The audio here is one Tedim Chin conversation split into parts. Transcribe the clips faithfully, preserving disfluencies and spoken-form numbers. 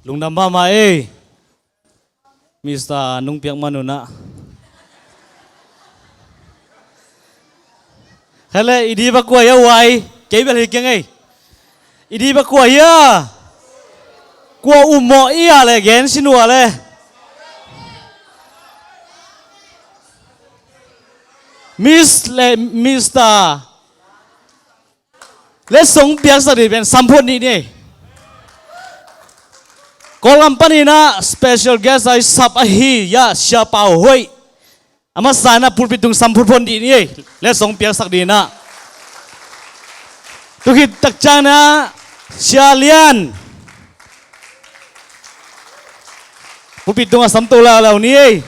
Lungdam mahmah ei. Mister Nungpiak Manun ah. Hele, i dip a kua hia uai? Kei bel hi keng ei. I dip a kua hia? Kua ummawh i a le gen sin ua le. Miss le Mister Letsong piaksak dih pen sam phot nih ni. Kawlgam panin ah special guest a i sap ahi, ya, Sia Pau Hoih. A masa in ah pulpit tung sam phot phot dih ni. Letsong piaksak dih in ah. Tu khit tak ciangin ah Sia Lian. Pulpit tungah sam to laulau ni.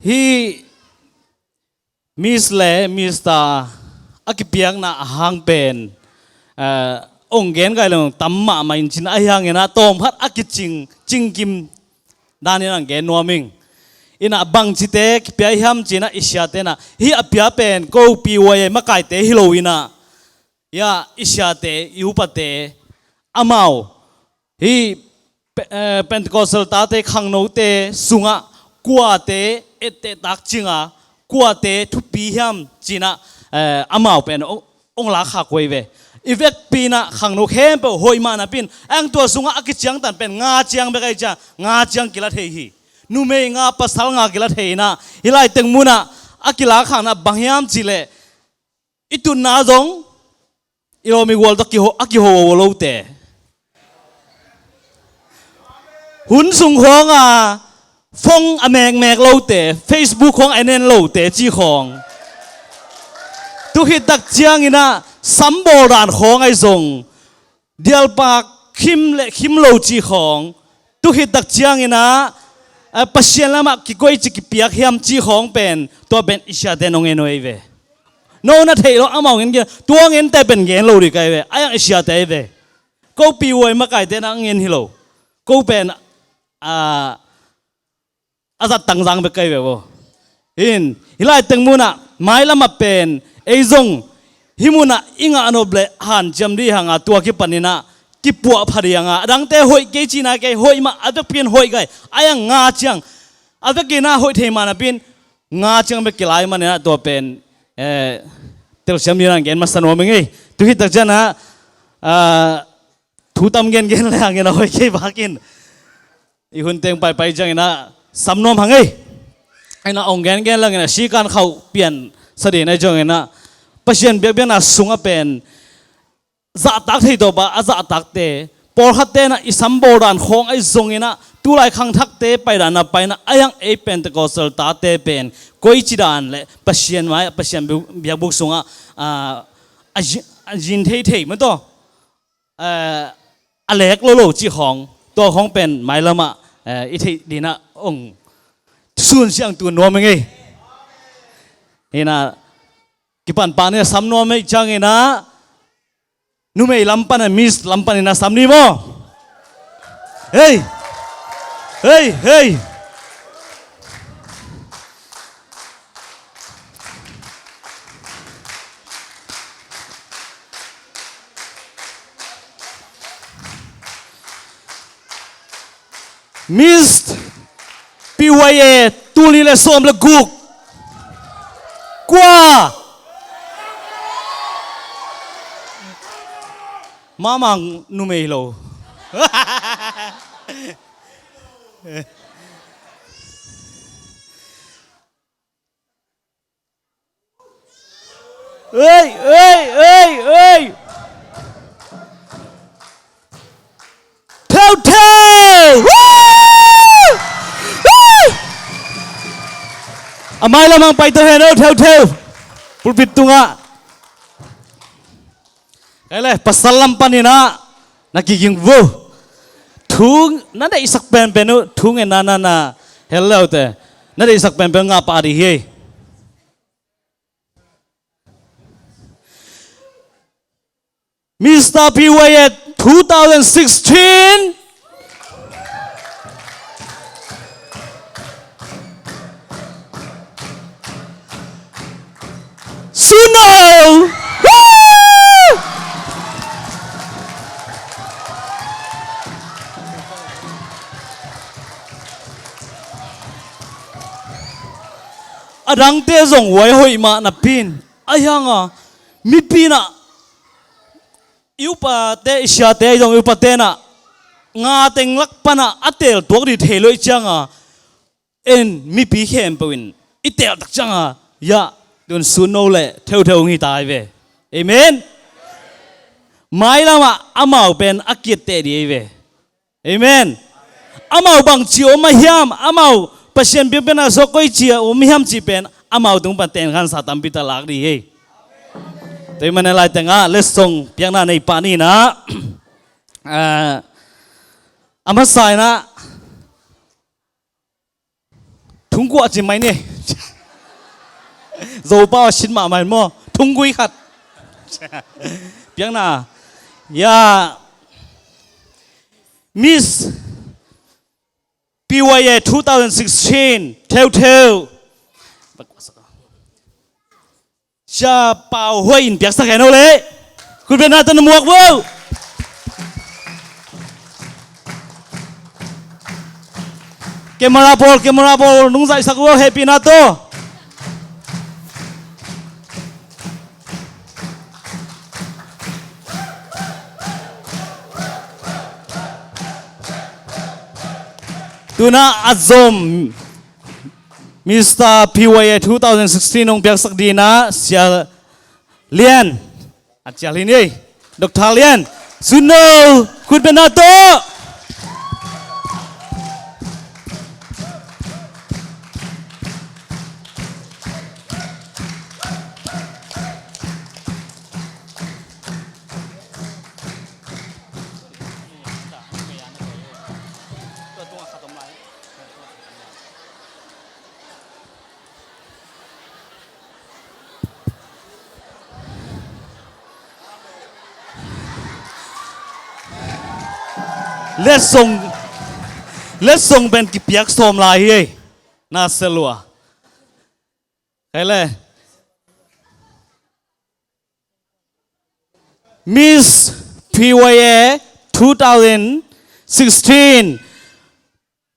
Hih Miss le Mister a kipiakna a hang pen, eh, ong gen kai lo tam mahmah in cin ahi hangin ah tawm khat a kicing, cingkim danin ang gen nuam ing. In ah bangcite kipia hiam cin ah i siate in ah hih a pia pen ko P Y A makaite hi lo in ah, ya, i siate, i upate, amau hih Pe-, eh, Pentecostal tate khangnote sungah kuate etteh tak cinga, kuate thupi hiam cinah, eh, amau pen ong, ong lakkhak huai ve. I vekpi inah khangno khempeuh hoih mah napin, a eng tua sungah a kiciangtan pen nga ciang bek ahi ciang, nga ciang kila thei hi. Numei nga, pasal nga kila thei inah, hih laitek munah a kilakkhakna bang hiam cihleh, i tutna zong i lawm i gual tawh kiho, a kiho lote, hun sung khawng a phone a mekmek lote, Facebook khawng a en en lote ci khawng. Tu khit tak cianginah sambawl dan khawng ahi zong dialpak khim le khim lo ci khawng. Tu khit tak cianginah, eh, Pasian lamah kikoici kipiak hiam ci khawng pen, tua pen i siate nong en uh ei ve. No na theih lo amau ngen gen, tua ngente pen gen lo dih kai ve. A yang i siate ei ve. Ko P Y A makaite na ngen hi lo. Ko pen, ah, a zat tangzang bek kai ve vo. Hin, hih laitek munah, mailamah pen, ei zong, hih munah i ngah nop le hanciam dih hanga tua kipaninah, kipuahpha dih hanga, a dangte hoih kei cina kei, hoih mah, a vekpin hoih kai, a yang nga ciang, a vekinah hoih thei mah napin, nga ciang bek kilai maninah tua pen, eh, telsiam dih hang gen masa nuam ing ei. Tu khit tak cianah, ah, thu tam gengen le hangin a hoih kei bakin. I hun teng paipai cianginah sam nuam hang ei. Inah ong gengen langinah sikan khauh pian sa dih na cianginah Pasian biakbiakna sungah pen zahtak thei tawpa a zahtakte, pawlkhatte inah i sambawl dan khawng ahi zonginah tulai khangthakte paidan a painah a yang ei Pentecostal tate pen koici dan le Pasian mai, Pasian biakbuk sungah, ah, a zin, a zin thei thei mataw. Eh, a lek lo lo cih khawng, tua khawng pen mailamah, eh, i theih dinah ong sun siang tu nuam ing ei. Hinah kipan pah ni a sam nuam ei cianginah numei lam panah, Miss lam paninah sam ni maw. Hei. Hei, hei. Miss P Y A tul nih le sawm le guk. Kua? Mamang numei lo. Ei, ei, ei, ei. Theutheu. Woo! Woo! A mailam hang pai to hen o, Theutheu. Pulpit tungah. Kei le, pasal lam paninah na kiging vo. Thu na deihsak penpen uh, thu ngenna na na hel leute. Na deihsak penpen uh ngah pah dih hi. Mister P Y A two thousand sixteen. A dangte zong huai hoih mah napi in, ahi hanga mipi in ah, i upate, i siate ahi zong i upate in ah, nga teng lak pan ah a teel tuak ding thei lo i cianga, en mipi khempeuh in i teel tak cianga, yah, tun Sunno le Theutheu hong hi ta hi ve. Amen. Mailam ah amau pen a kiatteh ding hi ve. Amen. Amau bangci om a hiam, amau Pasian biakpiakna sung koici a om hiam cih pen amau tung pan tenkhansa tampi tak lak ding hi. Tua ahih manin lai tengah letsong piakna nei pah ni in ah, ah, a masa in ah, thungkuah ci mai ni. Zopau a sin mahmah in maw, thunggui khat. Piakna, ya, Miss P Y A two thousand sixteen, Theutheu, Sia Pau Huai in piaksak hen aw le. Khutbetna tawh na muak vo. Camera pawl, camera pawl nungzaisak vo, hehpihna tawh. Tuna a zom Mister P Y A two thousand sixteen hong piaksak dingin ah Sia Lian, a cial hi ni, Doctor Lian, Sunno, khutbetna tawh. Letsong, letsong pen kipiak sawm lai hi ei. Na se lua. Kei le. Miss P Y A two thousand sixteen.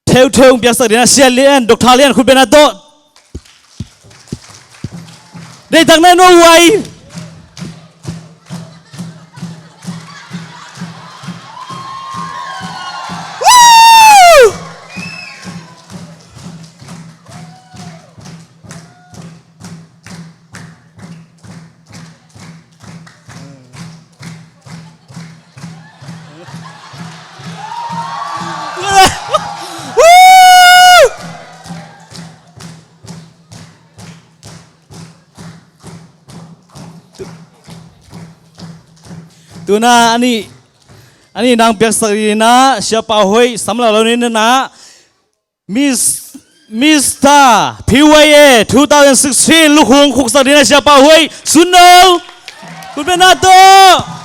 Theutheu hong piaksak dingin ah Sia Lian, Doctor Lian, khutbetna tawh. Deihtak na nuai. Woo! Tuna a nih, a nih nang piaksak dingin ah Sia Pau Hoih sam lo lo ni na. Miss, Mister P Y A two thousand sixteen, lukhung khuksak dingin ah Sia Pau Hoih, Sunno. Khutbetna tawh.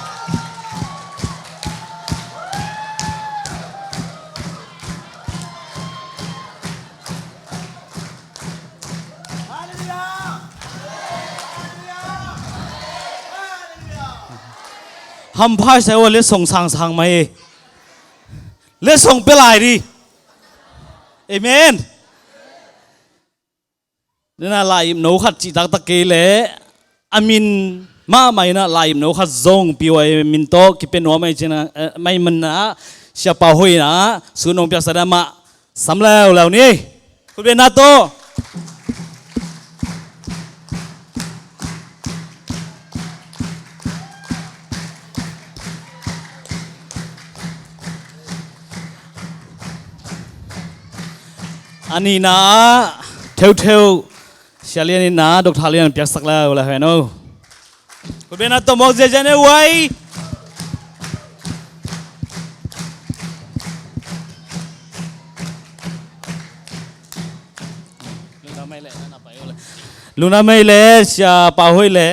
Hampha i sa uh a, letsong sangsang mai. Letsong pia lai dih. Amen. Nena, lai-ip no khat cih taktak kei leh a min mahmah in ah lai-ip no khat zong P Y A min tawh kipia nuam mai cih na, eh, mai man ah Sia Pau Hoih in ah Sunno hong piaksak dingin amah sam leuleu ni. Khutbetna tawh. A nihna ah Theutheu, Sia Lian in ah Doctor Lian piaksak leuleu hen aw. Khutbetna tawh mawk ziahziah ne uai. Lungdam ei le Sia Pau Hoih le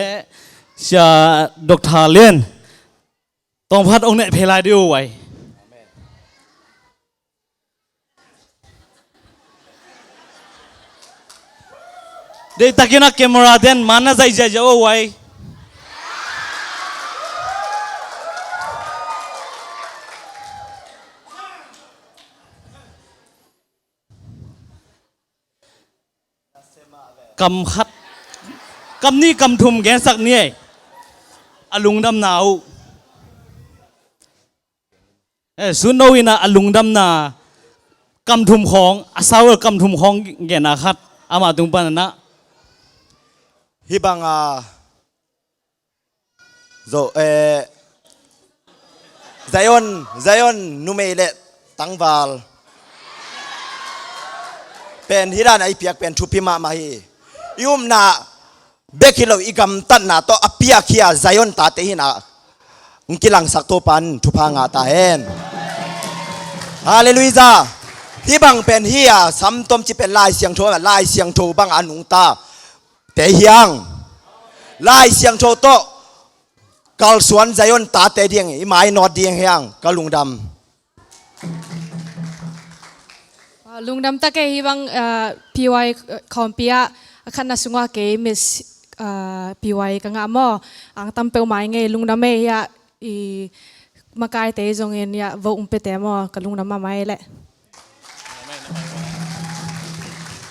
Sia Doctor Lian. Tawmkhat hong neh phei lai dih uai. Deihtakin a camera ten man na zaih ziahziah aw uai. Kam khat, kam nih, kam thum gensak ni ei. A lungdamna uh. Eh, Sunno in a lungdamna kam thum khawng, a sau kam thum khawng genna khat. Amah tung pan a na. Hih bang a Zo, eh, Zion, Zion numei le tangval pen hi dan a i piak pen thupi mahmah hi. I upna bek hi lo, i gamtatna tawh a piak hi a Zion tate hi na. Ng kilangsak Topa in thupha ngah ta hen. Halleluijah. Hih bang pen hi a, samtom ci pen Lai Siangtho, Lai Siangtho bang a nungta te hiang. Lai Siangtho tawh kalsuan Zion tate ding i mainawt ding hiang, ka lungdam. Ah, lungdam tak e. Hih bang, ah, P Y, ah, khawmpi ah a khatna sungah kei Miss, ah, P Y ka ngah maw. Ang tam peuhmah i ngei, lungdam e. Hiah i makaite zongin hiah vote ong piate maw, ka lungdam mahmah e leh.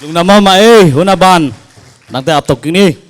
Lungdam mahmah e, hun a ban nangte ap tok kik ni.